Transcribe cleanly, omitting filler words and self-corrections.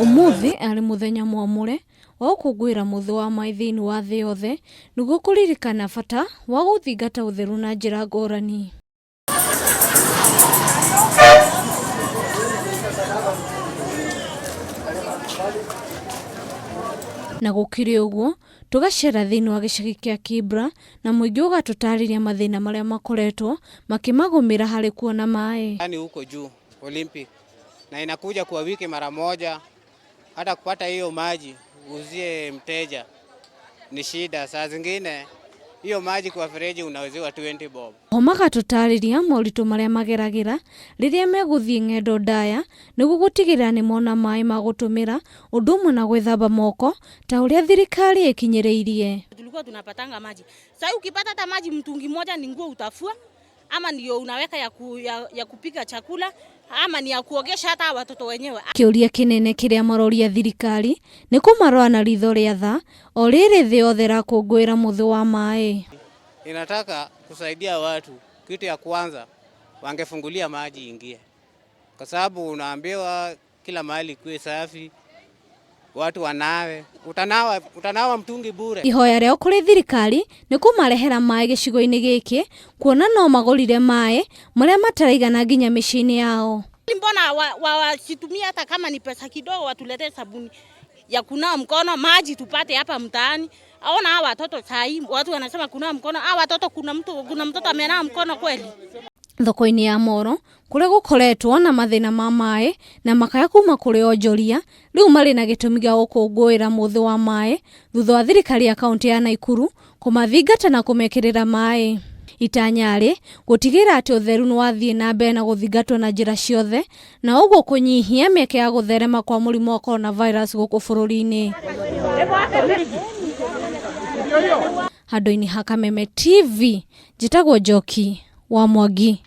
Ũmũthĩ arĩ mũthenya mwamũre wa gũkũngũĩra mũthĩ wa maĩ thĩinĩ wa thĩ yothe nĩguo kũririkana bata wa gũthingata ũtheru na njĩra ngũrani. Na gũkĩrĩ ũguo, tũgacera thĩinĩ wa gĩcagi kĩa Kibra na mũingĩ ũgatũtarĩria mathĩna marĩa makoretwo makĩmagũmĩra harĩ kuona maĩ. Yani huko juu Olympic na inakuja kwa wiki mara moja, hata kupata hiyo maji uzie mteja ni shida. Saa zingine hiyo maji kwa fereji unauziwa 20 bob. Oho magatũtarĩria moritũ marĩa mageragĩra rĩrĩa megũthiĩ ng'endo ndaya nĩguo gũtigĩrĩra nĩ mona maĩ ma gũtũmĩra ũndũ ũmwe na gwĩthamba moko ta ũrĩa thirikari ĩkinyĩrĩirie. Tulikuwa tunapatanga maji. Sasa ukipata hata maji mtungi moja ni nguo utafua ama ndio unaweka ya kupika chakula ama ni ya kuogesha hata watoto wenyewe. Kĩũria kĩnene kĩrĩa maroria thirikari nĩ kũmarora na ritho rĩa tha o rĩrĩ thĩ yothe ĩrakũngũĩra mũthĩ wa maĩ. Inataka kusaidia watu, kitu ya kwanza wangefungulia maji ingie, kwa sababu unaambiwa kila mahali kuwe safi, watu wanawe, utanawa mtungi bure. Ihoya rĩao kũrĩ thirikari nĩ kũmarehera maĩ gĩcigo-inĩ gĩkĩ kuona no magũrire maĩ marĩa mataraigana nginya mĩciĩ-inĩ yao. Mbona wasitumie hata kama ni pesa kidogo, watuletee sabuni ya kunawa mkono, maji tupate hapa mtaani. Aona hawa watoto sahi, watu wanasema kunawa mkono, hawa watoto kuna mtoto amenawa mkono kweli? Thoko-inĩ ya Moro kũrĩa gũkoretwo na mathĩna ma maĩ na makaya kuma kũrĩ onjoria rĩu marĩ na gĩtũmi gĩa gũkũngũĩra mũthĩ wa maĩ thutha wa thirikari ya kaũntĩ ya Naikuru kũmathingata na kũmekĩrĩra maĩ. Itanya rĩ gũtigĩrĩra atĩ ũtheru nĩ wathiĩ na mbere na gũthingatwo na njĩra ciothe na ũguo kũnyihia mĩeke ya gũtherema kwa mũrimũ wa coronavirus gũkũ bũrũri-inĩ. Handũ-inĩ ha Kameme TV, njĩtagwo Njoki wa Mwangi.